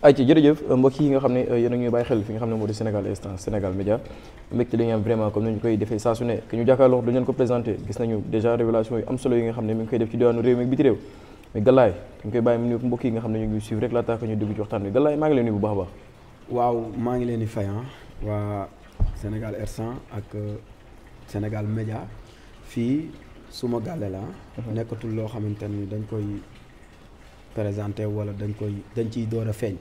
ay ci jërëjëf mbokk yi nga xam ne yéen a ñuy bàyyi xel fi nga xam ne moo di Sénégal Instant Sénégal Média mbégte dañuy am vraiment comme ni ñu koy defee saa su ne ki ñu jàkkaarloo dañu leen ko présenté gis nañu déjà révélation yu am solo yi nga xam ne mi ngi koy def ci diwaanu réew mi ak biti réew mais Galaye dañ koy bàyyi mu nuyu mbokk yi nga xam ne ñu ngi suivre rek laata ko ñu dugg ci waxtaan bi Galaye maa ngi leen nuyu bu baax a baax. waaw maa ngi leen di fay waa Sénégal Instant ak Sénégal Média fii suma gàlle la nekkatul loo xamante ni dañ koy présenté wala dañ ciy door a feeñ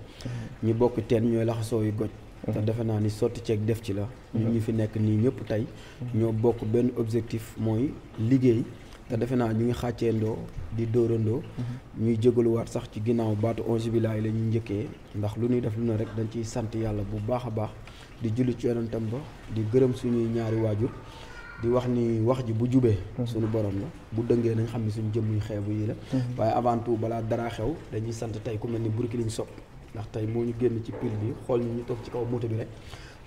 ñi bokk teen ñooy laxasoo yu goj te defe naa ni sotti ceeg def ci la ñun ñi fi nekk nii ñëpp tey ñoo bokk benn objectif mooy liggéey te defe naa ñu ngi xàcceendoo di dóorandoo ñuy jégaluwaat sax ci ginnaaw baatu onge bilaay la ñuy njëkkee ndax lu ñuy def lu ne rek dañ ciy sant yàlla bu baax a baax di julli ci yonentam ba di gërëm suñuy ñaari waajur di wax ni wax ji bu jubee suñu borom la bu dëngee nañ xam ne suñu jëmm yu xeebu yi la waaye avant tout balaa dara xew dañuy sant tey ku mel ni Burkiliñ Sopp ndax tey moo ñu génn ci pile bi xool ñu toog ci kaw moto bi rek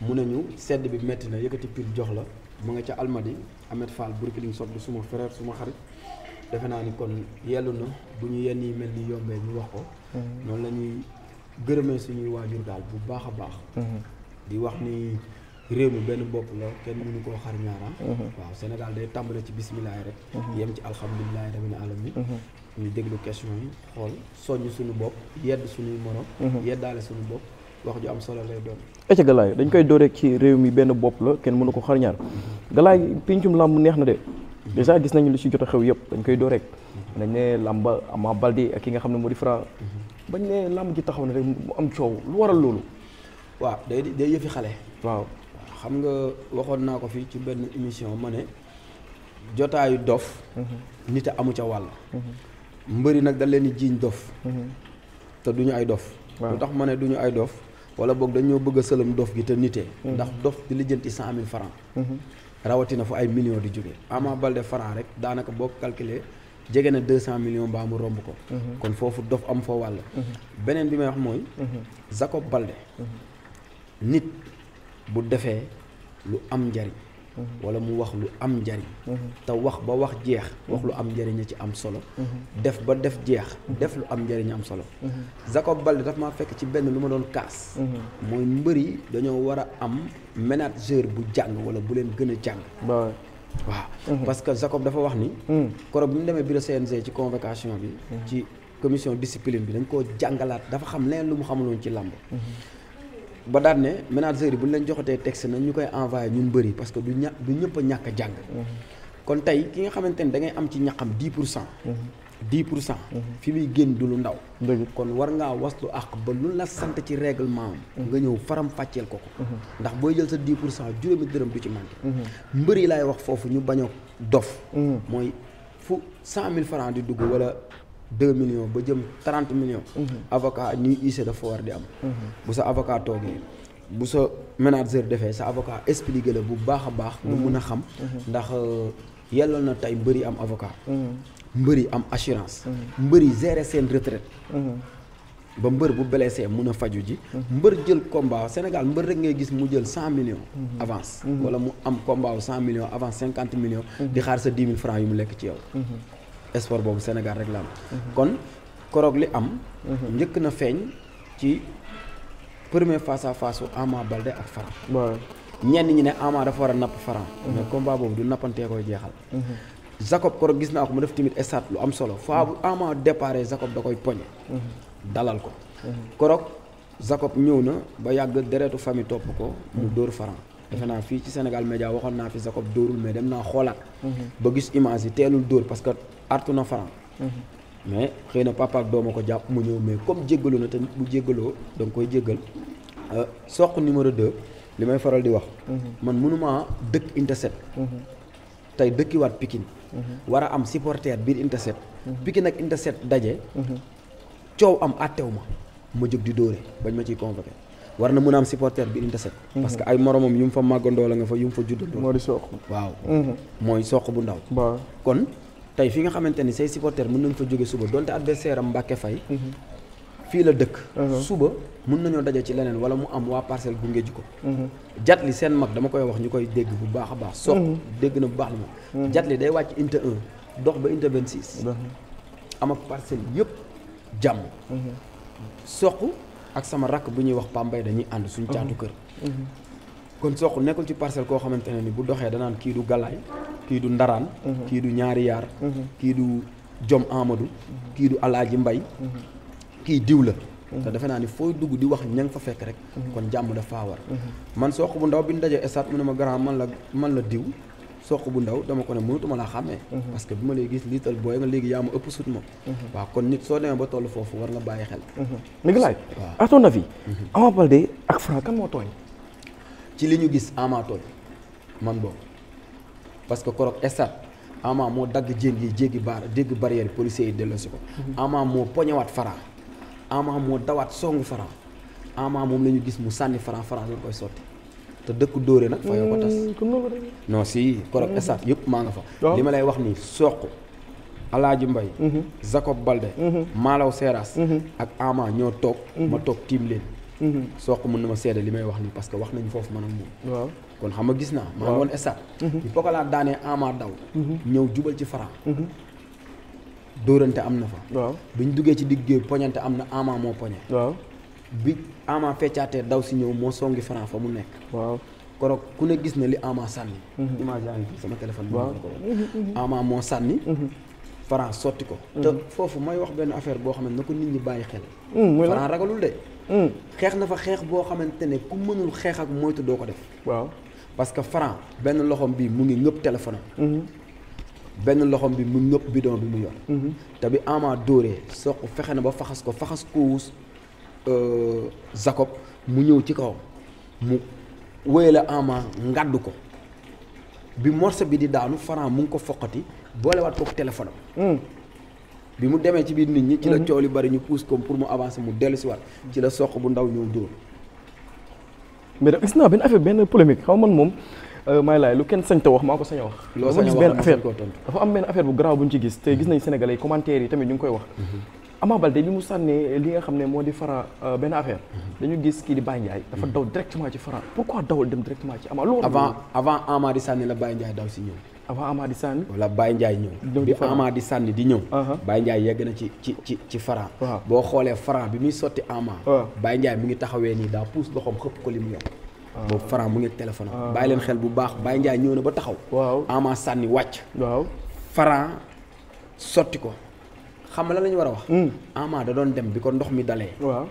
mu ne ñu sedd bi metti na yëkkati pile jox la mu nga ca Almadi Ahmed Fall Burkiliñ Sopp di suma frère suma xarit defe naa ni kon yellu na bu ñu yenn yi mel ni yombee ñu wax ko noonu la ñuy gërëmee suñuy waajur daal bu baax a baax di wax ni réew mi benn bopp la kenn mënu koo xar ñaara waaw Sénégal day tàmbale ci bisimilahi rek yem ci alhamdulilahi rabbil alamin ñu déglu question yi xool soññ suñu bopp yedd suñuy morom yeddaale suñu bopp wax ju am solo lay doon ecca Galaye dañ koy door rek ci réew mi benn bopp la kenn mënu ko xar ñaar Galaye pincum làmb neex na de déjà gis nañu lu ci jot a xew yëpp dañ koy door rek dañ ne làmba Ama Baldé ak ki nga xam ne moo di Franc bañ ne làmb ji taxaw ne rek mu am coow lu waral loolu waaw day yëfi xale waaw xam nga waxoon naa ko fii ci benn émission ma ne jotaayu dof nit a amu ca wàll mbëri nag da leen di jiiñ dof te duñu ay dof lu tax ma ne duñu ay dof wala boog dañoo bëgg a sëlam dof gi te nitee ndax dof di lijjanti 100 000 francs rawatina fu ay millions di jóge Ama Baldé franc rek daanaka boo calculé jege na 200 millions mbaa mu romb ko kon foofu dof am fa wàll beneen bi may wax mooy Jacob Baldé nit bu defee lu am njariñ wala mu wax lu am njariñ te wax ba wax jeex wax lu am njariñ a ci am solo def ba def jeex def lu am njariñ am solo Jacob Baldé daf maa fekk ci benn lu ma doon kaas mooy mbër yi dañoo war a am manager bu jàng wala bu leen gën a jàng waaw parce que Jacob dafa wax ni koro bi mu demee bureau CNG ci convocation bi ci commission discipline bi dañ koo jàngalaat dafa xam leen lu mu xamuloon ci làmb ba daan ne manager yi bu ñu leen joxatee texte na ñu koy envoyé ñun bëri parce que du ñëpp a ñàkk a jàng kon tey ki nga xamante ni da ngay am ci ñaqam 10% fi muy génn du lu ndaw kon war ngaa waslu àq ba lu la sant ci règlement am nga ñëw faram fàcceel ko ndax booy jël sa 10% juróomi dërëm du ci manqué mbër yi laay wax foofu ñu bañ a dof mooy fu 100 000 francs di dugg wala 2 millions ba jëm 30 millions avocat ñuy issé dafa war di am bu sa avocat toogee bu sa manager defee sa avocat expliqué la bu baax a baax nga mun a xam ndax yelloon na tey mbëri am avocat mbëri am assurance mbëri gérer seen retraite ba mbër bu blessé mun a faju ji mbër jël combat Sénégal mbër rek ngay gis mu jël 100 millions avance wala mu am combat 100 millions avance 50 millions di xaar sa 10 000 francs yu mu lekk ci yow sport boobu Sénégal rek la am kon koroog li am njëkk na feeñ ci premier face à face u Ama Baldé ak Franc ñenn ñi ne Ama dafa war a napp Franc mais combat boobu du nappantee koy jeexal Jacob koroog gis naa ko mu def tamit estat lu am solo fois bu Ama déparé Jacob da koy poñe dalal ko koroog Jacob ñëw na ba yàgg deretu famille topp ko mu dóor Franc defe naa fii ci Sénégal Média waxoon naa fi Jacob dóorul mais dem naa xoolaat ba gis image yi teelul dóor parce que artu na Franc mais xëy na papa ak dooma ko jàpp mu ñëw mais comme jéggalu na te nit bu jéggaloo da nga koy jéggal soq numéro 2 li may faral di wax man mënuma dëkk Interset tey dëkkiwaat Pikine war a am supporter biir Interset Pikine ak Interset daje coow am àttew ma jóg di dóore bañ ma ciy convoqué war na mën a am supporter biir Interset parce que ay moromam yu mu fa màggandoo la nga fa yu mu fa juddandoo moo di soq waaw mooy soq bu ndaw kon tey fi nga xamante ni say supporter mën nañ fa jóge suba donte adversaire am Mbàkke Fay fii la dëkk suba mën nañoo daje ci leneen wala mu am waa Parcelles gunge ji ko jat li seen mag dama koy wax ñu koy dégg bu baax a baax soq dégg na bu baax la ma jat li day wàcc Inte 1 dox ba Inte 26 am ak Parcelles yëpp jàmm soq ak sama rakk bu ñuy wax Pambay dañuy ànd suñu caatu kër. kon soq nekkul ci parcelle koo xamante ne ni bu doxee danaan kii du Galaay kii du Ndaraan. kii du Ñaari Yaar. kii du Jom Amadou. kii du Alaaji Mbay. kii diw la. te defe naa ni fooy dugg di wax ña nga fa fekk rek. kon jàmm dafa war. man soq bu ndaw bi ñu dajee stade mu ne ma grand man la diw. soq bu ndaw dama ko ne mënutuma laa xàmmee. parce que bi ma lay gis liital booy nga léegi yaa ma ëpp sut ma. waaw kon nit soo demee ba toll foofu war nga bàyyi xel. léegi laaj. à ton avis. Ama Baldé ak Franc kan moo tooñ. ci li ñu gis Ama tooñ man boobu parce que korog stade Ama moo dagg jéen yi dégg barrière policiers yi delloosi ko. Ama moo poñewaat Franc. Ama moo dawaat songu Franc. Ama moom la ñu gis mu sànni Franc doon koy sotti. te dëkk dóore nag fa yoo ko tas. non si korog stade yëpp maa nga fa. li ma lay wax nii Sokh Alaaji Mbay Jacob Baldé Malaw Seras ak Ama ñoo toog ma toog tiim leen Sokh mën na ma seede li may wax nii parce que wax nañu foofu man ak moom. waaw kon xam nga gis naa maa ngi woon stade ñu pokalaa daanee Ama daw ñëw jubal ci Franc dóorante am na fa. waaw bi ñu duggee ci digg poñante am na Ama moo poñe. waaw bi Ama feccaatee daw si ñëw moo songi Franc fa mu nekk. waaw korog ku ne gis na li Ama sànni. image yaa ngi fi sama téléphone bi. waaw Ama moo sànni. Franc sotti ko. te foofu may wax benn affaire boo xam ne na ko nit ñi bàyyi xel. Franc ragalul de. xeex na fa xeex boo xamante ne ku mënul xeex ak moytu doo ko def. waaw parce que Franc benn loxom bi mu ngi ngëpp téléphone am. benn loxom bi mu ngëpp bidon bi mu yor. te bi Ama dóoree Sokh fexe na ba faxas ko wuus Jacob mu ñëw ci kawam mu wéyale Ama ngàdd ko bi morceau bi di daanu Franc mu ngi ko foqati boolewaat ko téléphone am. bi mu demee ci biir nit ñi. ci la coow li bari ñu pousse ko pour mu avancer mu dellu si waat ci la Sokh bu ndaw ñëw dóor. mais da gis naa benn polémique xaw man moom may laay lu kenn sañ te wax maa ko sañ a wax. loo sañ a wax dafa am benn affaire bu garaaw bu ñu ci gis te gis nañ Sénégalais commentaires yi tamit ñu ngi koy wax. Ama Baldé bi mu sànnee li nga xam ne moo di Franc benn affaire dañu gis kii di Baye Ndiaye dafa daw directement ci Franc pourquoi dawal dem directement ci Ama. avant Ama di sànni la Baye Ndiaye daw si ñëw. avant Ama di sànni. wala Baye Ndiaye ñëw. bi Ama di sànni di ñëw. Baye Ndiaye yegg na ci Franc. boo xoolee Franc bi muy sotti Ama. Baye Ndiaye mu ngi taxawee nii daa puus loxoom xëpp ko li mu yor. boobu Franc mu ngi téléphone am. bàyyi leen xel bu baax Baye Ndiaye ñëw na ba taxaw. waaw Ama sànni wàcc. waaw Franc sotti ko. xam nga lan la ñu war a wax. Ama da doon dem bi ko ndox mi dalee. waaw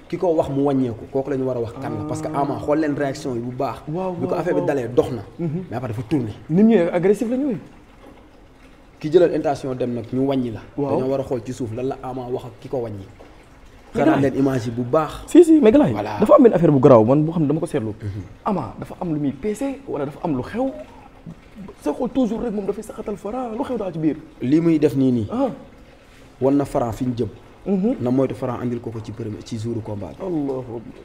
ki ko wax mu wàññeeku kooku la ñu war a wax kan la parce que Ama xool leen réaction yi bu baax. bi ko affaire bi dalee dox na. mais après dafa tourné. nit ñi agressif la ñuy. ki jëlal intention dem nag ñu wàññi la. dañoo war a xool ci suuf lan la Ama wax ak ki ko wàññi. xanaa leen image yi bu baax. si mais galaay dafa am benn affaire bu garaaw man boo xam ne dama ko seetlu. Ama dafa am lu muy peese wala dafa am lu xew. soo xool toujours rek moom dafay saxatal Franc lu xew daal ci biir. lii muy def nii. wan na Franc fi ñu jëm. na moytu Franc andil ko ci premier ci jouru combat bi.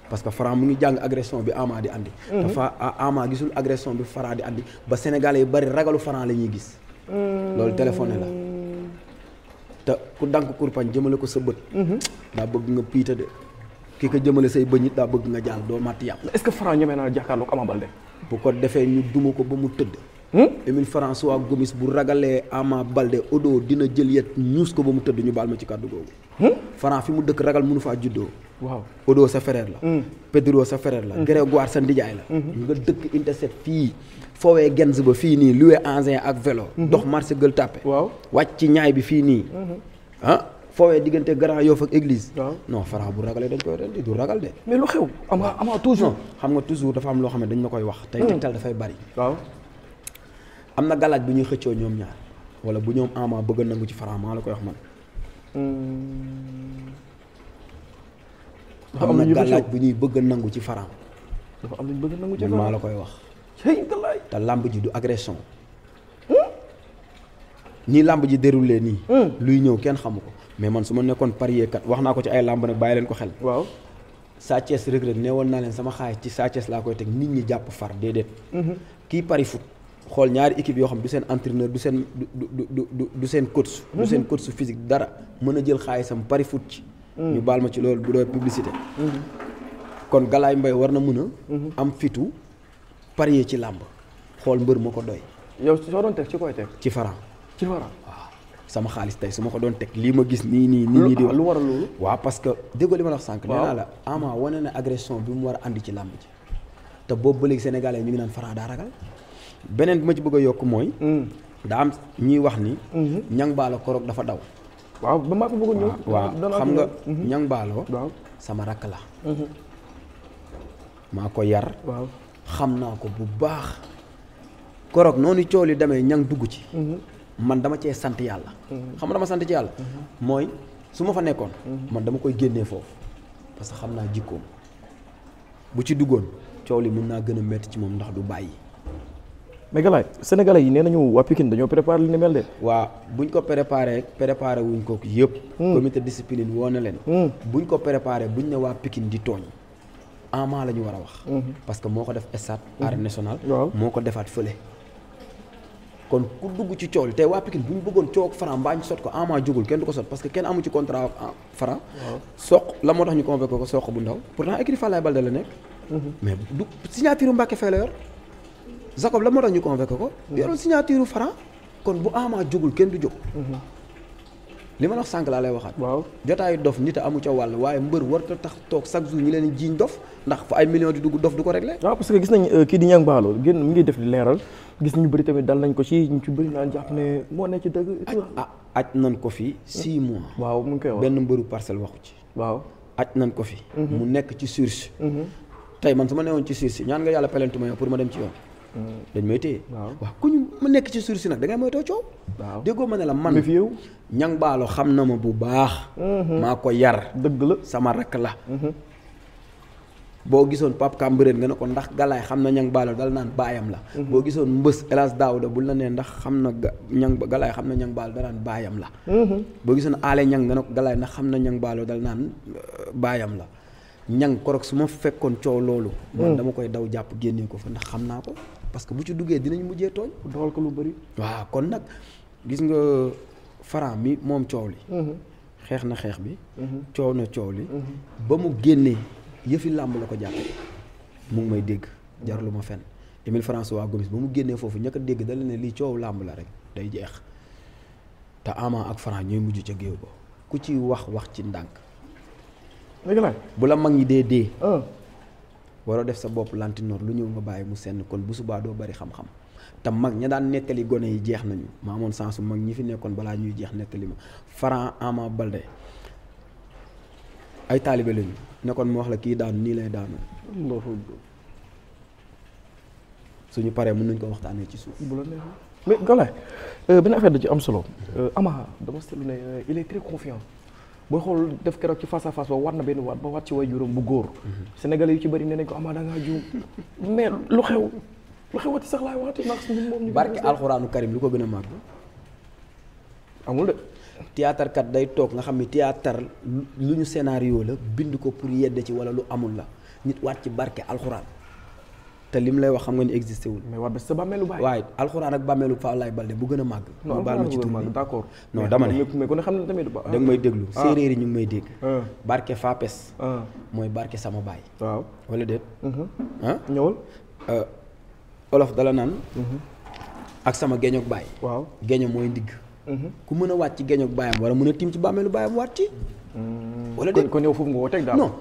parce que Franc mu ngi jàng agression bi Ama di andi. dafa Ama gisul agression bi Franc di andi ba Sénégalais yu bari ragalu Franc la ñuy gis. loolu téléphoné la. te ku dank kurpañ jëmale ko sa bët. daa bëgg nga piita de ki ko jëmale say bëñ it daa bëgg nga jàll doo màtt yàpp. est-ce que Franc ñemee naa jàkkaarloo ak Ama Baldé. bu ko defee ñu duma ko ba mu tëdd. Émile François Gomis bu ragalee Ama Baldé Odo dina jël yet ñuus ko ba mu tëdd ñu baal ma ci kàddu googu. Franc fi mu dëkk ragal mënu faa juddoo. waaw Odo sa frère la. Pedro sa frère la. Grégoire sa ndijaay la. nga dëkk intercept fii. foowee Gens ba fii nii loué engin ak vélo. dox marché Gueule Tapée. waaw wàcc ci ñaay bi fii nii. foowee diggante Grand Yoff ak église. waaw non Franc bu ragalee dañ koy rendi du ragal de. mais lu xew Ama toujours. xam nga toujours dafa am loo xam ne dañ ma koy wax. tey tegtal dafay bari. waaw. am na galaaj bu ñuy xëccoo ñoom ñaar wala bu ñoom Ama bëgg nangu ci Franc maa la koy wax man. am na galaaj bu ñuy bëgg nangu ci Franc. dafa am lu ñu bëgg nangu ci man maa la koy wax. te làmb ji du agression. nii làmb ji déroulé nii. luy ñëw kenn xamu ko mais man su ma nekkoon parier kat wax naa ko ci ay làmb nag bàyyi leen ko xel. waaw Sa Thiès Reug Reug nee woon naa leen sama xaalis ci Sa Thiès laa koy teg nit ñi jàpp far déedéet. kii pari foot. xool ñaari équipe yoo xam du seen entraîneur du seen coach. du seen coach physique dara mën a jël xaalisam pari foot ci. ñu baal ma ci loolu bu doon publicité. kon Galaye Mbaye war na mën a. am fitu parier ci làmb xool mbër ma ko doy. yow soo doon teg ci koy teg. ci Franc. ci Franc waaw. sama xaalis tey su ma ko doon teg lii ma gis nii di wax lu waral loolu. waaw parce que déggoo li ma la wax sànq. nee naa la Ama wane na agression bi mu war a andi ci làmb ji te boobu ba léegi sénégalais ñu ngi naan Franc daa ragal beneen bi ma ci bëgg a yokk mooy. daa am ñuy wax ni. ñang baalo koroog dafa daw. waaw ba maa ko bëgg a ñëw. waaw xam nga ñang baalo. sama rakk la. maa ko yar. waaw xam naa ko bu baax. koroog noonu coow li demee ñang dugg ci. man dama cee sant yàlla. xam nga dama sant ci yàlla. mooy su ma fa nekkoon. man dama koy génnee foofu parce que xam naa jikkoom bu ci duggoon coow li mën naa gën a métti ci moom ndax du bàyyi. mais galaay sénégalais yi nee nañu waa Pikine dañoo préparé li ni mel de. waaw buñ ko préparé wuñ ko yëpp. comité discipline woo na leen. buñ ko préparé buñ ne waa Pikine di tooñ. Ama la ñu war a wax. parce que moo ko def stade arène nationale. moo ko defaat fële. kon ku dugg ci coow li tey waa Pikine bu ñu bëggoon coow ak Franc mbaa ñu sot ko Ama jógul kenn du ko sot parce que kenn amu ci contrat ak Franc. soq la moo tax ñu convoqué ko soq bu ndaw pourtant écurie Falaye Baldé la nekk. mais du signature Mbacké Faye la yor. Jacob la moo tax ñu convoqué ko. yorul signature Franc kon bu Ama jógul kenn du jóg. li ma la wax sànq laa lay waxaat. waaw jotaayu dof nit a amu ca wàll waaye mbër war ta tax toog chaque jour ñu leen jiiñ dof ndax fa ay millions di dugg dof du ko réglé. waaw parce que gis nañ kii di Niang Ballo génn mu ngi def di leeral gis ñu bëri tamit dal nañ ko ci ñu ci bëri naan jàpp ne moo ne ci dëgg. aj nañ ko fi 6 mois. waaw mu ngi koy wax benn mbëru Parcelles waxu ci. waaw aj nañ ko fi. mu nekk ci sursis. tey man su ma newoon ci sursis ñaan nga yàlla pelentuma yow pour ma dem ci yoon. dañ may téye. waaw ku ñu ma nekk ci sursis nag da ngay moytoo coow. waaw déggoo ma ne la man. Niang Ballo xam na ma bu baax. maa ko yar. dëgg la sama rakk la. boo gisoon Pape Camberène nga ne ko ndax Galaye xam na Niang Ballo dal naan baayam la. boo gisoon Mbës El Hadj Daouda bul la nee ndax xam na Galaye xam na Niang Ballo dal naan baayam la. boo gisoon Alé Niang nga ne ko Galaye ndax xam na Niang Ballo dal naan baayam la. Niang korog su ma fekkoon coow loolu. man dama koy daw jàpp génnee ko fa ndax xam naa ko parce que bu ci duggee dinañ mujjee tooñ. doxal ko lu bëri. waaw kon nag gis nga Franc mi moom coow li. xeex na xeex bi. coow na coow li. ba mu génnee yëfi làmb la ko jàppee mu ngi may dégg jarlu ma fenn Émile François Gomis ba mu génnee foofu ñàkk a dégg dala ne lii coow làmb la rek day jeex te Ama ak Franc ñooy mujj ca géew ba ku ci wax ci ndànk. bu la mag ñi dee. waroo def sa bopp lantinoor lu ñëw nga bàyyi mu senn kon bu subaa doo bari xam-xam te mag ña daan nettali gone yi jeex nañu ma amoon sensu mag ñi fi nekkoon balaa ñuy jeex nettali ma Franc Ama Baldé ay taalibe lañu nekkoon mu wax la kii daanu nii lay daanu suñu paree mën nañ ko waxtaanee ci suuf. bu la neexee mais Galaye benn affaire da ci am solo Ama dama seetlu ne il est très confiant. booy xool def keroog ci face à face ba war na benn waat ba waat ci waajuram bu góor. Sénégalais yu ci bëri nee nañ ko Ama da ngaa juum mais lu xewati sax laay waxati ndax moom ñu. barke alxuraanu karim lu ko gën a màgg. amul de. théâtre kat day toog nga xam ni théâtre lu ñu scénario la bind ko pour yedde ci wala lu amul la nit waat ci barke alxuraan te lim lay wax xam nga ni existé wul. mais waat ba sa bàmmeelu baay. waaye alxuraan ak bàmmeelu Falaye Baldé bu gën a màgg. non baal ma ci tur bi d'accord. non dama ne mais ku ne xam ne tamit. da nga may déglu séeréer yi ñu ngi may dégg. barke Fapes. mooy barke sama baay. waaw wala déet. ñëwal. olof dala naan. ak sama geñoog baay. waaw geño mooy ndigg. ku mën a wàcc ci geñoog baayam wala mën a tim ci bàmmeelu baayam wàcc ci. wala déet kon yow foofu nga ko teg daal. non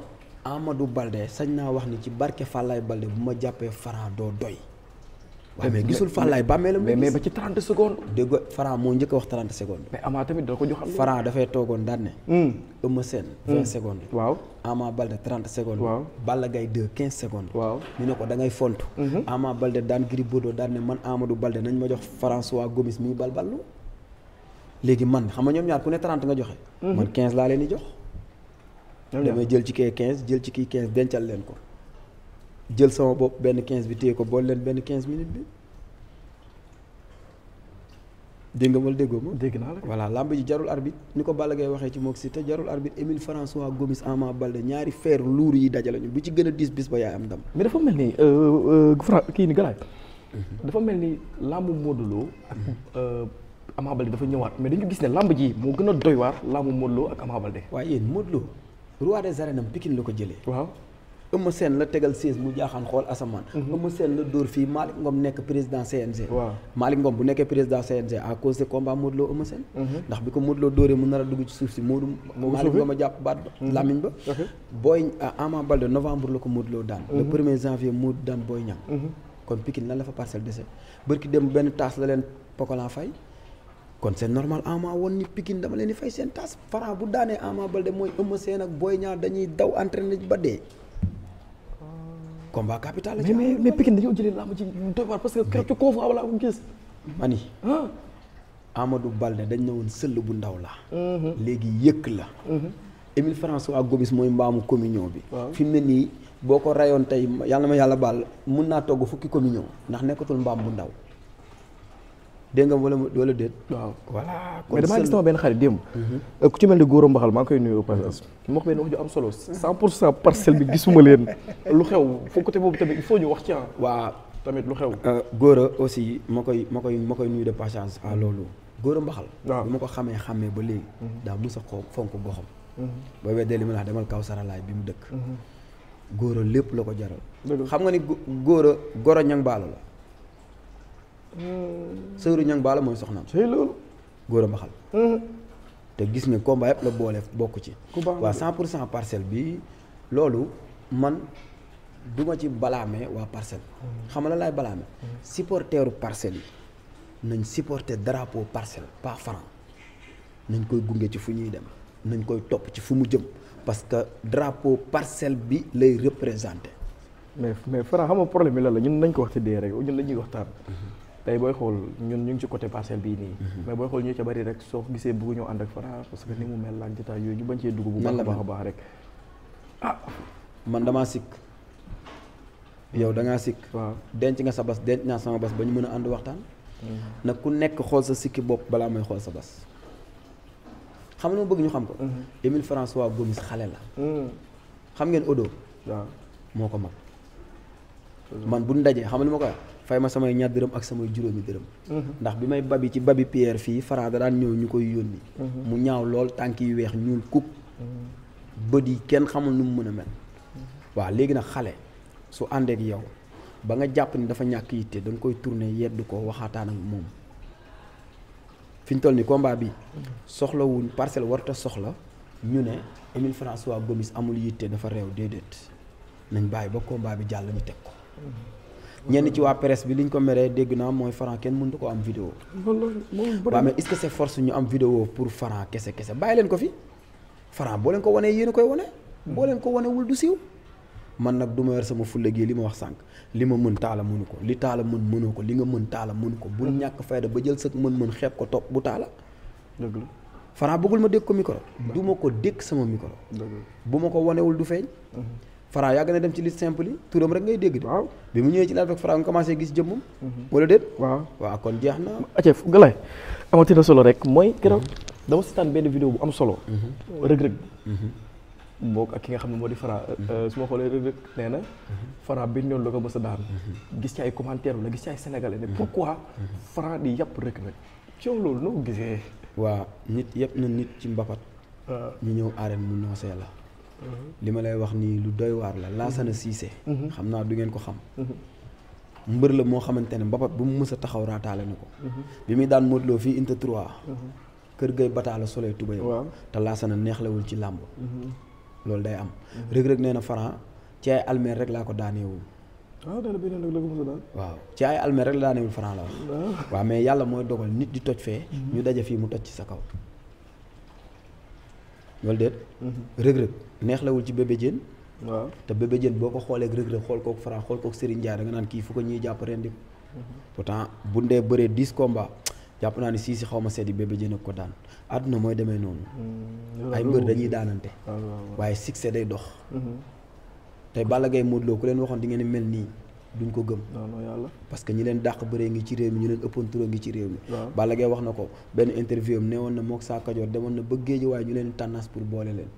Amadou Baldé sañ naa wax ni ci barke Falaye Baldé bu ma jàppee Franc doo doy. waaw mais gisul Falaye bàmmeelam. mais ba ci 30 secondes. dégg nga Franc moo njëkk a wax 30 secondes. mais Ama tamit da ko joxal. Franc dafay toogoon daan ne. Eumeu Sène 20 secondes. waaw Ama Baldé 30 secondes. waaw Balla Gaye 2 15 secondes. waaw ñu ne ko da ngay fontu. Ama Baldé daan Gris Bordeaux daan ne man Amadou Baldé nañ ma jox François Gomis mi balballu. léegi man xam nga ñoom ñaar ku ne 30 nga joxe. man 15 laa leen di jox. damay jël ci kii 15 jël ci kii 15 dencal leen ko. jël sama bopp benn 15 bi téye ko boole leen benn 15 minutes bi. dégg nga wala déggoo ma. dégg naa la voilà lamb ji jarul arbitre ni ko Balla Gaye waxee ci mook si te jarul arbitre Émile François Gomis Ama Baldé ñaari feer luur yi dajale ñu bu ci gën a diis bis ba yaay am ndam. mais dafa mel ni kii ni Galaye. dafa mel ni lambu Modou Lo ak Ama Baldé dafa ñëwaat mais dañu gis ne lamb ji moo gën a doy waar lambu Modou Lo ak Ama Baldé. waaye yéen Modou Lo roi des arènes am Pikine la ko jëlee. waaw Eumeu Sène la tegal 16 mu jaaxaan xool asamaan. Eumeu Sène la dóor fii Malick Ngom nekk président CNG. waaw Malick Ngom bu nekkee président CNG à cause de combat Modou Lo Eumeu Sène. ndax bi ko Modou Lo dóoree mu nar a dugg ci suuf si Malick Ngom a jàpp baat ba. làmmiñ ba. Boy Ama Baldé novembre la ko Modou Lo daan. le 1er janvier Modou daan Boy Niang. kon Pikine lan la fa Parcelles dese bërki dem benn taas la leen Pokola fay. kon c'est normal Ama woon ni Pikine dama leen di fay seen taas Franc bu daanee Ama Baldé mooy Eumeu Sène ak Boy Niang dañuy daw entraîné ba dee. combat capital la ci mais Pikine dañoo jëlee làmb ci doy waar parce que keroog ci koofu wala ko gis. mani Amadou Baldé dañ ne woon sëll bu ndaw la. léegi yëkk la. Émile François Gomis mooy mbaamu communion bi. fi mu ne nii boo ko rayoon tey yàlla ma yàlla baal mun naa togg fukki communion ndax nekkatul mbaam bu ndaw. dégg nga wala déet. waaw voilà. mais damaa gis sama benn xarit démb. ku ci mel ni Gora Mbaxal maa ngi koy nuyu au passage. mu wax benn wax ju am solo 100% parcelle bi gisuma leen. lu xew foo côté boobu tamit il faut ñu wax ci waa tamit lu xew. Gora aussi ma koy nuyu de passage à loolu. Gora Mbaxal. waaw bi ma ko xàmmee ba léegi. daa mus a fonk goxam. ba weddee li ma la wax demal kaw saralaay bi mu dëkk. Gora lépp la ko jaral. xam nga ni Gora ñang baalo la. sëru ñang baala mooy soxnaam. c'est loolu. Gora Mbaxal. te gis nga combat yëpp la boole bokk ci. waa 100% parcelle bi loolu man duma ci balaame waa parcelle. xam nga la laay balaame. supporteru parcelle yi nañ supporter drapeau parcelle pas Franc nañ koy gunge ci fu ñuy dem nañ koy topp ci fu mu jëm parce que drapeau parcelle bi lay représenter. mais Franc xam nga problème bi lan la ñun nañ ko wax ci dee rek ñun dañuy waxtaan. tey booy xool ñun ñu ngi ci côté parcelle bii nii. mais booy xool ñu ca bari rek soo gisee bëggu ñoo ànd ak Franc parce que ni mu mel laaj détail yooyu ñu bañ cee dugg bu baax a baax rek. man damaa sikk yow da ngaa sikk. waaw denc nga sa bas denc naa sama bas ba ñu mën a ànd waxtaan. nag ku nekk xool sa sikki bopp balaa may xool sa bas. xam nga ma bëgg ñu xam ko. Émile François Gomis xale la. xam ngeen Odo. waaw moo ko mag. man bu ñu dajee xam nga li ma ko wax fay ma samay ñaar dërëm ak samay juróomi dërëm. ndax bi may babi ci babi Pierre fii Franc da daan ñëw ñu koy yónni. mu ñaaw lool tànk yu weex ñuul kuk. bët yi kenn xamul nu mu mën a mel. waaw léegi nag xale su àndeek yow ba nga jàpp ni dafa ñàkk yitte da nga koy tourner yedd ko waxaataan ak moom. fi ñu toll ni combat bi soxlawuñ parcelle warta soxla ñu ne Émile François Gomis amul yitte dafa réew déedéet nañ bàyyi ba combat bi jàll ñu teg ko. ñenn ci waa presse bi liñ ko meree dégg naa mooy Franc kenn mënut ko am vidéo. waaw mais est-ce que c'est force ñu am vidéo pour Franc kese bàyyi leen ko fi Franc boo leen ko wanee yéen a koy wane. boo leen ko wanewul du siiw. man nag du ma yor sama fulla gi li ma wax sànq li ma mën taala mënu ko li taala mënoo ko li nga mën taala mënu ko bul ñàkk fayda ba jël sa mën xeeb ko topp bu taala. dëgg la Franc bëggul ma dégg ko micro. du ma ko dégg sama micro. bu ma ko wanewul du feeñ. Franc yàgg na dem ci liste simple yi turam rek ngay dégg. waaw bi mu ñëwee ci laaj ak Franc nga commencé gis jëmmam. wala déet. waaw kon jeex na. acef Galaye amati na solo rek mooy keroog dama seetaan benn vidéo bu am solo. rëg-rëg. mook ak ki nga xam ne moo di Franc su ma xoolee rëg-rëg nee na Franc bi ñoon la ko mës a daan gis ci ay commentaire wala gis ci ay sénégalais ne pourquoi Franc di yàpp rëg-rëg ci loolu noo ko gisee. waaw nit yëpp na nit ci mbapat ñu ñëw arène mu noosee la. li ma lay wax nii lu doy waar la Lassana Cissé. xam naa du ngeen ko xam. mbër la moo xamante ne mbapat bu mu mës a taxaw raataale na ko. bi muy daan Modou Lo fii Inte 3. kër gay bataala solee tubay. te Lassana neexlewul ci làmb. loolu day am. rëg-rëg nee na Franc ci ay almeer rek laa ko daaneewul. waaw ci ay almeer rek la daaneewul Franc la wax. waaw mais yàlla mooy dogal nit di toj fee. ñu daje fii mu toj ci sa kaw. loolu déet. rëg-rëg neexlewul ci Bébé Diène. waaw te Bébé Diène boo ko xoolee ak rëg-rëg xool kook Franc xool kook Serigne Ndiaye da nga naan kii fu ko ñuy jàpp rendi ko. pourtant bu ndee bëree 10 combats jàpp naa ni si xaw ma seeti Bébé Diène ak ko daan àdduna mooy demee noonu. ay mbër dañuy daanante. waaye succès day dox. tey Balla Gaye Modou Lo ku leen waxoon di ngeen mel nii duñ ko gëm. yàlla parce que ñi leen dàq bëree ngi ci réew mi ñu leen ëppoon turoo ngi ci réew mi. Balla Gaye wax na ko benn interview am ne woon na mook Sa Kajoor demoon na ba géej waaye ñu leen tànnaas pour boole leen.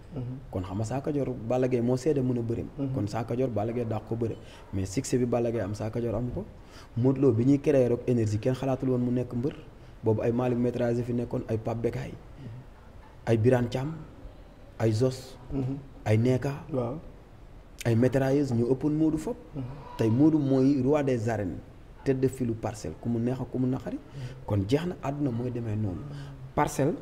kon xam nga Sa Kajoor Balla Gaye moo seede mën a bërim. kon Sa Kajoor Balla Gaye dàq ko bëre mais succès bi Balla Gaye am Sa Kajoor amu ko. Modou Lo bi ñuy créé Rock Énergie kenn xalaatul woon mu nekk mbër boobu ay Malick Métrager fi nekkoon ay Pape Bekaay ay Birane Thiam ay Zos. ay Neeka. ay mitrailleuses ñu ëppoon Modou fop tey Modou mooy roi des arènes tête de filu Parcelles ku mu neex ak ku mu naqari kon jeex na àdduna mooy demee noonu Parcelles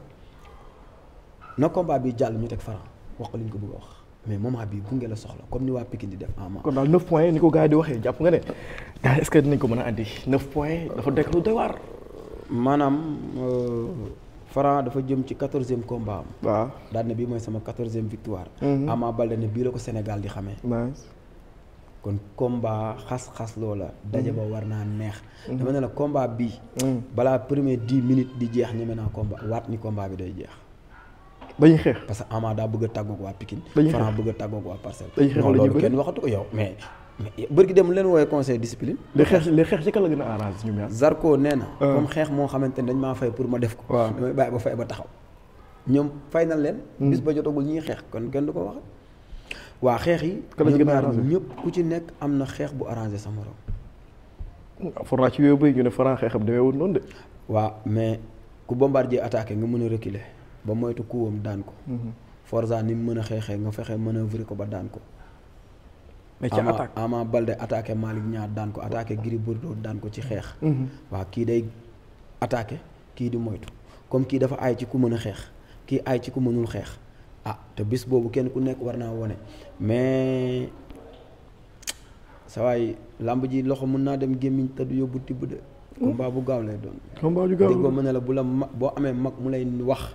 na combat bi jàll ñu teg Franc wax ko li ñu ko bëgg a wax mais moment bii gunge la soxla comme ni waa Pikine di def Ama. kon daal 9 points ni ko gars yi di waxee jàpp nga ne gars yi est-ce que dinañ ko mën a andi 9 points dafa dekk lu doy waar. maanaam Franc dafa jëm ci 14e combat am. waaw daal ne bii mooy sama 14e victoire. Ama Baldé ne bii la ko Sénégal di xamee. kon combat xas-xas loola. daje ba war naa neex. dama ne la combat bii. balaa premier 10 minutes di jeex ñeme naa combat waat ni combat bi day jeex. dañuy xeex parce que Ama daa bëgg a tàggoog waa Pikine. Franc bëgg a tàggoog waa Parcelles. dañuy xeex loolu kenn waxatu ko yow mais bërki dem leen woowee conseil discipline. li xeex ci kan la gën a arrangé ñu ñaar. Zarko nee na. comme xeex moo xamante ne dañ maa fay pour ma def ko. waaw damay bàyyi ba fay ba taxaw. ñoom fay na leen. bis ba jotagul ñuy xeex kon kenn du ko wax. waa xeex yi. ñoom ñaar ñëpp ku ci nekk am na xeex bu arrangé sa morom. Franc ci yooyu bëri ñu ne Franc xeexam demeewul noonu de. waaw mais ku Bombardier attaqué nga mën a reculer ba moytu kuwam daan ko. Forza ni mu mën a xeexee nga fexe manœuvrer ko ba daan ko. mais ci attaque Ama Baldé attaqué Malick Niang daan ko attaqué Gris Bordeaux daan ko ci xeex. waaw kii day attaqué kii di moytu comme kii dafa aay ci ku mën a xeex kii aay ci ku mënul xeex te bis boobu kenn ku nekk war naa wone mais sa waay làmb ji loxo mën naa dem gémmiñ te du yóbbu tibb de. combat bu gaaw lay doon. combat bu gaaw déggoo mën ne la bu la boo amee mag mu lay wax.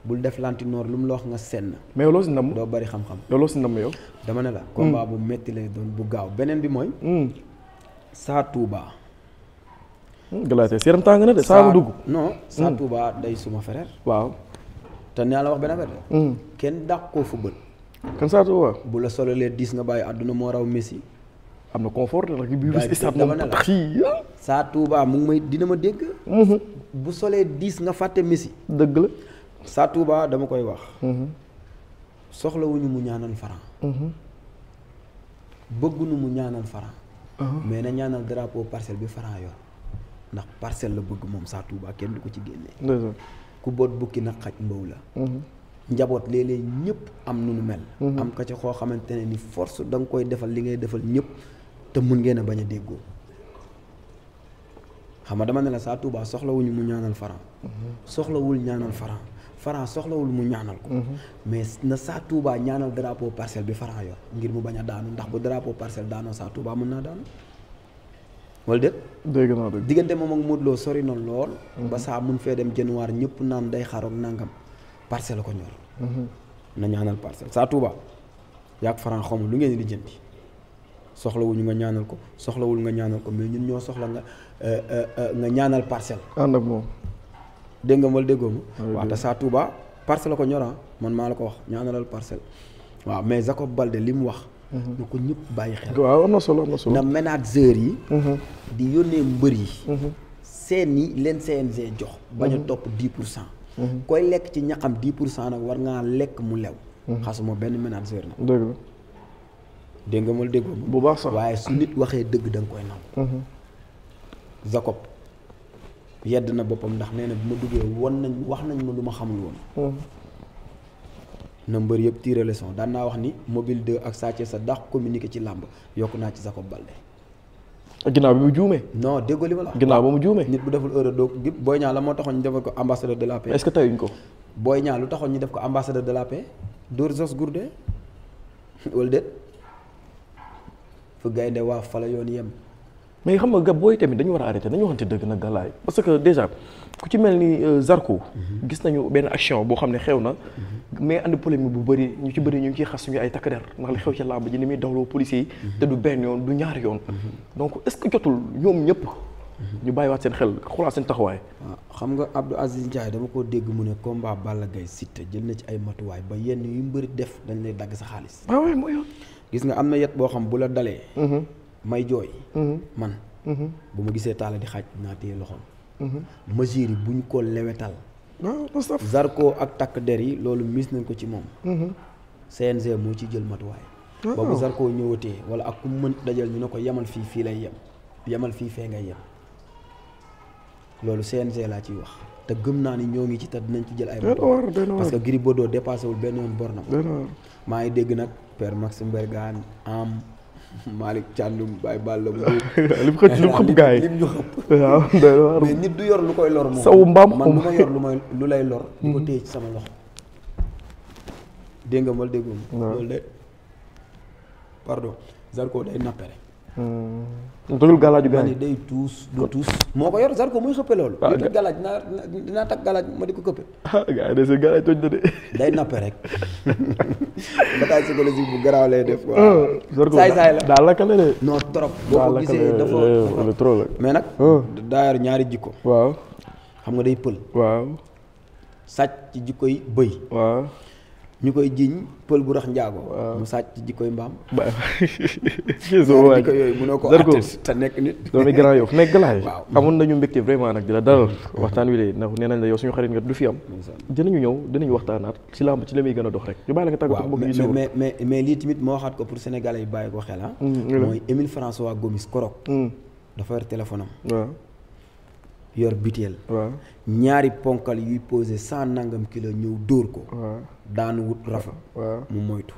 bul def lantinoor lu mu la wax nga senn. mais yow loo si ndam doo bari xam-xam. yow loo si ndam yow. dama ne la. combat bu metti lay doon bu gaaw beneen bi mooy. Sa Touba. Galaté si yaram tàng na de saa mu dugg. non Sa Touba day suma frère. waaw. te nee la wax benn affaire. kenn dàq koo football. kan Sa Touba. bu la sololee 10 nga bàyyi àdduna moo raw Messi. am na confort nag bii waaye dama ne la Sa Touba mu ngi may dina ma dégg. bu solee 10 nga fàtte Messi. dëgg la. Sa Touba dama koy wax. soxlawuñu mu ñaanal Franc. bëgguñu mu ñaanal Franc. mais na ñaanal drapeau Parcelles bi Franc yor ndax Parcelles la bëgg moom Sa Touba kenn du ko ci génnee. ku boot bukki nag xaj mbaw la. njaboot léeg-léeg ñëpp am nu nu mel. am ka ca xoo xamante ne ni force da nga koy defal li ngay defal ñëpp te mun ngeen a bañ a déggoo. xam nga dama ne la Sa Touba soxlawuñu mu ñaanal Franc. soxlawul ñaanal Franc. Franc soxlawul mu ñaanal ko. mais na Sa Touba ñaanal drapeau Parcelles bi Franc yor ngir mu bañ a daanu ndax bu drapeau Parcelles daanoo Sa Touba mën naa daanu. wala déet. dégg naa dégg diggante moom ak Modou Lo sori na lool. ba saa mun fee dem januar ñëpp naan day xaroog nangam Parcelles la ko ñor. na ñaanal Parcelles Sa Touba yaag Franc xawma lu ngeen di jëndi soxlawuñu nga ñaanal ko soxlawul nga ñaanal ko mais ñun ñoo soxla nga ñaanal Parcelles. ànd ak moom. dégg nga wala déggoo ma. waaw te Sa Touba Parcelles la ko ñor man maa la ko wax ñaanalal Parcelles. waaw mais Jacob Baldé li mu wax. na ko ñëpp bàyyi xel. waaw am na solo am na solo. na manager yi. di yónnee mbër yi. seen yi leen CNG jox. bañ a topp 10%. koy lekk ci ñaxam 10% nag war ngaa lekk mu lew. xasuma benn manager nag. dëgg la. dégg nga ma déggoo ma. bu baax sax waaye su nit waxee dëgg da nga koy nangu. Jacob yedd na boppam ndax nee na bu ma duggee wax nañ ma lu ma xamul woon. na mbër yëpp tiré leçon daan naa wax ni mobile 2 ak Sa Thiès sa dàq communiqué ci làmb yokk naa ci Jacob Baldé. ginnaaw bi mu juumee. non déggoo li ma la wax. ginnaaw ba mu juumee. nit bu deful heure doo Boy Niang la moo taxoon ñu defal ko ambassadeur de la paix. est-ce que tayuñ ko. Boy Niang lu taxoon ñu def ko ambassadeur de la paix. Dóor Jos Gourdin wala déet fu gaynde waa fa la yoon yem. mais xam nga gab booy tamit dañu war a arrêté dañu waxante dëgg nag gàllaay parce que déjà ku ci mel ni Zarko. gis nañu benn action boo xam ne xew na. mais andi polémique bu bëri ñu ci bëri ñu ngi ciy xas suñu ay takk der ndax li xew ci làmb ji ni muy dawloo policiers yi. te du benn yoon du ñaari yoon. donc est-ce que jotul ñoom ñëpp. ñu bàyyiwaat seen xel xoolaat seen taxawaay. waaw xam nga Abdou Aziz Ndiaye dama ko dégg mu ne combat Balla Gaye Siteu jël na ci ay matuwaay ba yenn yu mbëri def dañ lay dagg sa xaalis. waaw mooy yoon. gis nga am na yet boo xam bu la dalee. may jooy. man. bu ma gisee taala di xaaj naa téye loxoom. mesure yi bu ñu ko lewetal. Zarko ak takk der yi loolu mis nañ ko ci moom. CNG moo ci jël matuwaay. ba bu Zarko ñëwatee wala ak ku mën dajal ñu ne ko yemal fii lay yem yemal fee ngay yem loolu CNG laa ciy wax te gëm naa ni ñoo ngi ci te dinañ ci jël ay matuwaay parce que Gris Bordeaux dépassé wul benn yoon bornam maa ngi dégg nag Père Maxime Bergane am Malick Thiandoum Baye Balla bu lim xëpp gars yi lim ñu xëpp waaw mais nit du yor lu koy lor moom saw mbaam man du ma yor lu lay lor di ko téye ci sama loxo dégg nga mal déggum loolu de pardon Zarko day nappe rek tojul galaaju gars ma yi ni day tuus du tuus moo ko yor Zarko muy xëppe loolu li toj galaaj dinaa takk galaaj ma di ko këppe gars yi de seen galaaj toj na de day nappe rek bataille psychologique bu garaaw lay def Zarko saay la daal lakkale de non trop boo ko gisee dafa trop la mais nag daa yor ñaari jikko waaw xam nga day pël waaw sàcc ci jikkoy bëy waaw ñu koy jiiñ pël bu rax njaago mu sàcc ci jikkoy mbaam jikko yooyu mënoo ko Zarko àtte te nekk nit doomi Grand Yoff nekk galaay waaw amoon nañu mbégte vraiment nag di la dalal waxtaan wi de ndax nee nañ la yow suñu xarit nga du fi am dinañu ñëw dinañu waxtaanaat ci làmb ci la muy gën a dox rek ñu bàyyi la nga tàggatoo mbokk yi si mais lii tamit moo waxaat ko pour sénégalais yi bàyyi ko xel mooy Émile François Gomis Korok dafa yor téléphone am waaw yor biteel waaw ñaari ponkal yuy posé 100 nangam kilo ñëw dóor ko waaw daanu wut rafa waaw mu moytu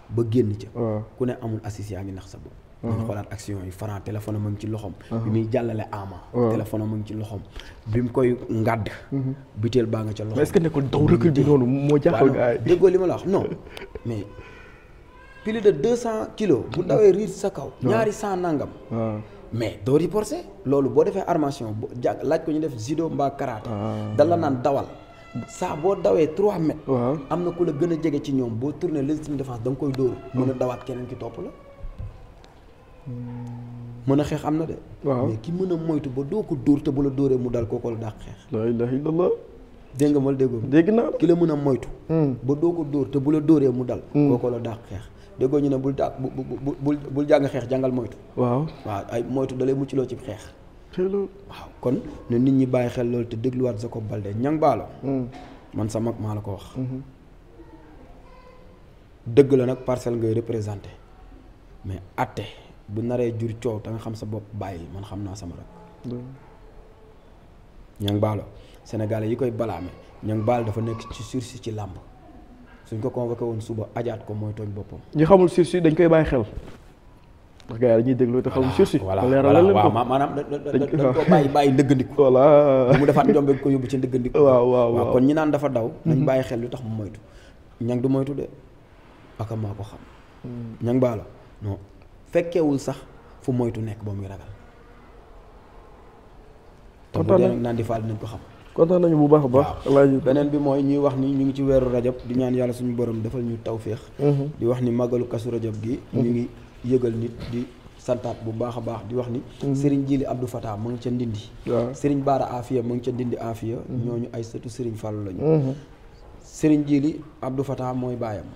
ba génn ca waaw ku ne amul assist yaa ngi nax sa bopp ñu xoolaat action yi Franc téléphone am a ngi ci loxom bi muy jàllale Ama téléphone am a ngi ci loxom bi mu koy ngàdd biteel baa nga ca loxom mais est-ce que nekkul daw recul bi noonu moo jaaxal gars yi déggoo li ma la wax non mais plus de 200 kilos bu dawee riir sa kaw ñaari 100 nangam mais doo riporsé loolu boo defee armation laaj ko ñu def judo mbaa karaté dala naan dawal saa boo dawee 3 mètres am na ku la gën a jege ci ñoom boo tourné légitime défense da nga koy dóor mën a dawaat keneen ki topp la mën a xeex am na de mais ki mën a moytu ba doo ko dóor te bu la dóoree mu dal kooko la dàq xeex la ilaha illallah dégg nga mal déggoo dégg naa ki la mën a moytu ba doo ko dóor te bu la dóoree mu dal kooko la dàq xeex déggoo ñu ne bul jàng xeex jàngal moytu waaw ay moytu dalay muccloo ci xeex waaw kon ne nit ñi bàyyi xel loolu te dégluwaat Jacob Baldé ñang baalo man sa mag maa la ko wax dëgg la nag parcelle ngay représenté mais atte bu naree jur coow te nga xam sa bopp bàyyi man xam naa sama rak ñang baalo sénégalais yi koy balaame ñang baalo dafa nekk ci sursis ci làmb suñ ko convoqué woon suba ajaat ko mooy tooñ boppam. ñi xamul sursis dañ koy bàyyi xel ndax gars yi dañuy déglu te xamul sursis. voilà waaw maanaam dañ ko bàyyi ndëggandiku. voilà bu mu defaat njombe ko yóbbu ci ndëggandiku. waaw kon ñi naan dafa daw. nañ bàyyi xel lu tax mu moytu. ñang du moytu de aka maa ko xam. ñang baala non fekkewul sax fu moytu nekk ba muy ragal. kontaan nañ naan di faal dinañ ko xam. kontaan nañu bu baax a baax. beneen bi mooy ñuy wax ni ñu ngi ci weeru rajab di ñaan yàlla suñu borom defal ñu tawféex. di wax ni màggalu kasu rajab gi. ñu ngi yëgal nit di santaat bu baax a baax di wax ni. Serigne Jili Abdou Fatah mu ngi ca Ndindi. waaw Serigne Baara Afia mu ngi ca Ndindi Afia. ñooñu ay sëtu Serigne Fallou lañu. Serigne Jili Abdou Fatah mooy baayam.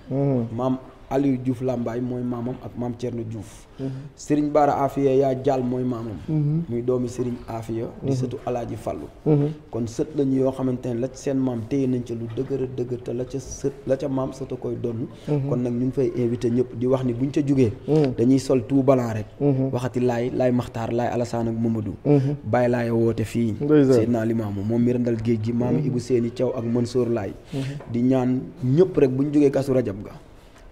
maam Aliou Diouf Lambaay mooy maamam ak maam Thierno Diouf. Serigne Baara Afia yaa Jaal mooy maamam. muy doomi Serigne Afia. di sëtu Alaaji Fallu. kon sët lañu yoo xamante ne la ci seen maam téye nañ ca lu dëgër a dëgër te la ca sët la ca maam sët a koy donn kon nag ñu ngi fay invité ñëpp di wax ni buñ ca jugee. dañuy sol tout blanc rek. waxati laay Maxtaar laay Alassane ak Mamadou. bàyyi laay woote fii. Seydina Limaamu moom mi randal géej gi maam Ibou Seeni Thiaw ak Mansour Laay. di ñaan ñëpp rek buñ jugee kasu rajab ga.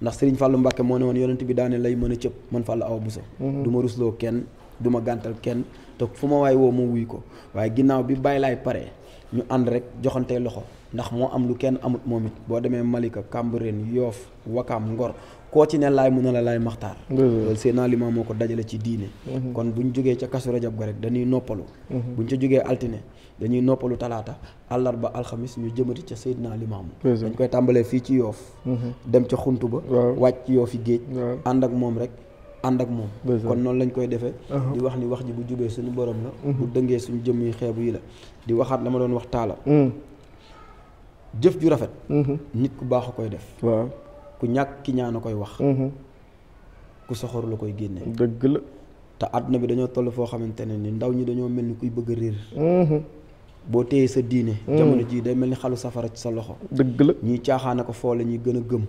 ndax Serigne Fallou Mbacke moo ne woon yonent bi daane lay mën a cëpp man Fallou Awa Bousso du ma rusloo kenn du ma gàntal kenn te fu ma waay woo ma wuy ko waaye ginnaaw bi bàyyi laay pare ñu ànd rek joxante loxo ndax moo am lu kenn amut moom it boo demee Malika Cambérène Yoff Wakam Ngor koo ci ne laay mun na la laay Maxtaar loolu Seydina Limaamu moo ko dajale ci diine kon buñ jógee ca kasu rajab ga rek dañuy noppalu buñ ca jógee altine dañuy noppalu talaata àllarba alxamis ñu jëmati ca Seydina Limaamu dañ koy tàmbalee fii ci Yoff dem ca xuntu ba wàcc ci Yoff yi géej ànd ak moom rek ànd ak moom kon noonu lañ koy defee di wax ni wax ji bu jubee suñu borom la bu dëngee suñu jëmm yi xeebu yi la di waxaat la ma doon wax taala jëf ju rafet nit ku baax a koy def ku ñàkk ki ñaan a koy wax ku soxor la koy génne dëgg la te àdduna bi dañoo toll foo xamante ne ni ndaw ñi dañoo mel ni kuy bëgg a réer boo téyee sa diine jamono ji day mel ni xalu safara ci sa loxo dëgg la ñuy caaxaana ko foo la ñuy gën a gëm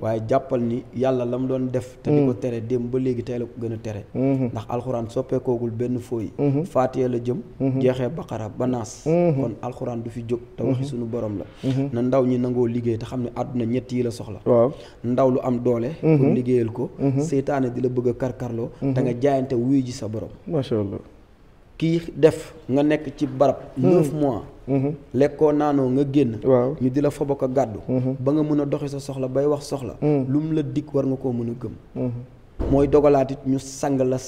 waaye jàppal ni yàlla la mu doon def te di ko tere démb ba léegi tey la ko gën a tere ndax alxuraan soppeekoogul benn fooy faatiya la jëm jeexee baqara ba naas kon alxuraan du fi jóg te waxi suñu borom la na ndaw ñi nangoo liggéey te xam ne àdduna ñett yi la soxla waaw ndaw lu am doole pour liggéeyal ko seytaane di la bëgg a karkarloo te nga jaayante wuyu ji sa borom macha allah kii def nga nekk ci barab 9 mois lekkoo naanoo nga génn waaw ñu di la fobo ko gàddu ba nga mën a doxi sa soxla bay wax soxla lu mu la dikk war nga koo mën a gëm mooy dogalaat it ñu sang la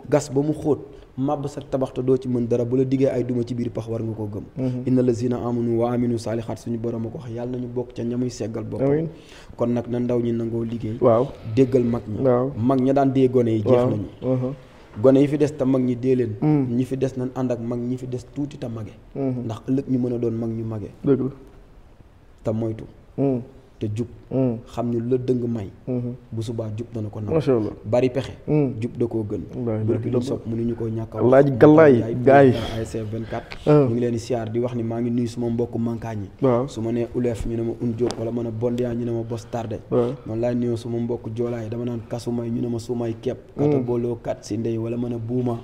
gas ba mu xóot màbb sa tabax te doo ci mën dara bu la diggee ay duma ci biir pax war nga koo gëm inna lazina amanu wa aminu saalixaat suñu borom a ko wax yàlla nañu bokk ca ñamuy seggal boppam kon nag na ndaw ñi nangoo liggéey waaw déggal mag ñi mag ña daan dee gone yi jeex nañu gone yi fi des te mag ñi dee leen ñi fi des nañ ànd ak mag ñi fi des tuuti te mage ndax ëllëg ñu mën a doon mag ñu mage dëgg la te moytu te jub xam ni lu la dëng may bu subaa jub dana ko nam macha allah bari pexe jub da koo gën bërki liñ sopp mënuñu koo ñàkk a laaj gallaay gaay ASC 24 ñu ngi leen di siyaar di wax ni maa ngi nuyu suma mbokk mankaañ yi su ma nee uleef ñu ne ma un jóob wala ma ne bondiyaa ñu ne ma bos tardé man laay nuyoo suma mbokk joolaay dama naan kasumay ñu ne ma sumay kepp kata booloo kat si ndey wala ma ne buuma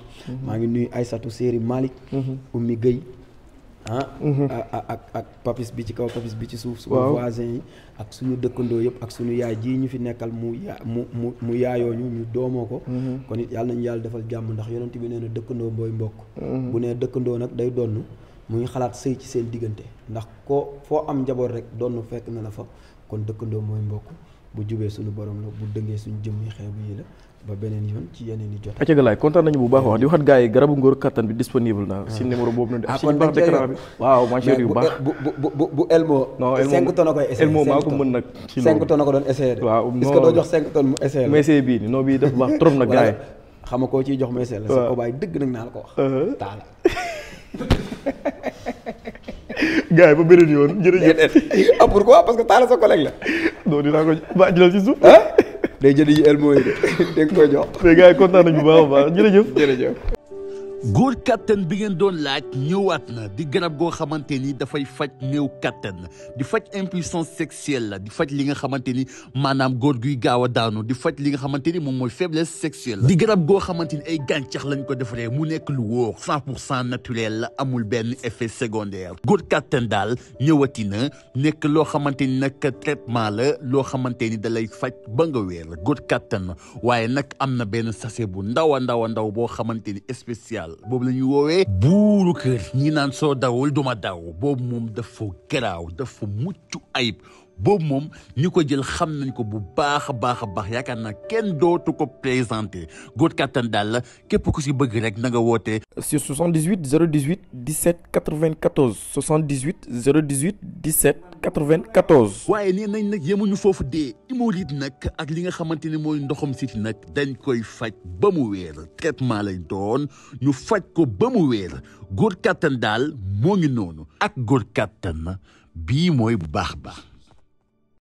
maa ngi nuyu Aysatu Séeri Malick Ummi Gueye ak papis bi ci kaw papis bi ci suuf suñu voisin yi ak suñu dëkkandoo yëpp ak suñu yaay ji ñu fi nekkal mu yaayoo ñu doomoo ko kon it yàlla nañu yàlla defal jàmm ndax yonent bi nee na dëkkandoo booy mbokk bu nee dëkkandoo nag day donn mu ngi xalaat sëy ci seen diggante ndax foo am njaboot rek donn fekk na la fa kon dëkkandoo mooy mbokk bu jubee suñu borom la bu dëngee suñu jëmm yi xeebu yi la ba beneen yoon ci yeneen i jot. acca galaay kontaan nañu bu baax wax di waxat gars yi garabu ngóor kattan bi disponible na si numéro boobu noonu ak si baax d'écran bi waaw manchère yu baax bu Elmo non 5 tonnes a koy essayé Elmo maa ko mën nag ci 5 tonnes a ko doon essayé waaw est-ce que doo jox 5 tonnes mu essayé mais essayé bii ni non bii dafa baax trop nag gars yi xam nga koo ciy jox mu essayé la sa ko bàyyi dëgg nag naa la ko wax taala gars yi ba beneen yoon jërëjëf pourquoi parce que taala sa collègue la non dinaa ko ba jëlal ci suuf day jël yi Elmo yi de dégg koy jox mais gars yi kontaan nañu bu baax a baax jërëjëf góor kattan bi ngeen doon laaj ñëwaat na di garab goo xamante ni dafay faj néew kattan di faj impuissance sexuelle la di faj li nga xamante ni maanaam góor guy gaaw a daanu di faj li nga xamante ni moom mooy faiblesse sexuelle la di garab goo xamante ni ay gàncax lañ ko defaree mu nekk lu wóor 100% naturel la amul benn effet secondaire góor kattan daal ñëwati na nekk loo xamante ni nag traitement la loo xamante ni da lay faj ba nga wéer góor kattan waaye nag am na benn sachet bu ndaw a ndaw boo xamante ni spécial boobu la ñuy woowee buuru kër ñi naan soo dawul duma daw boobu moom dafa garaaw dafa mucc ayib boobu moom ñi ko jël xam nañ ko bu baax a baax yaakaar naa kenn dootu ko présenté góor kattan daal la képp ku si bëgg rek na nga woote sur 78 018 17 94 78 018 17 94. waaye nee nañ nag yemuñu foofu dee hémorroïde nag ak li nga xamante ni mooy ndoxam siti nag dañ koy faj ba mu wéer traitement lay doon ñu faj ko ba mu wéer góor kattan daal moo ngi noonu ak góor kattan bii mooy bu baax.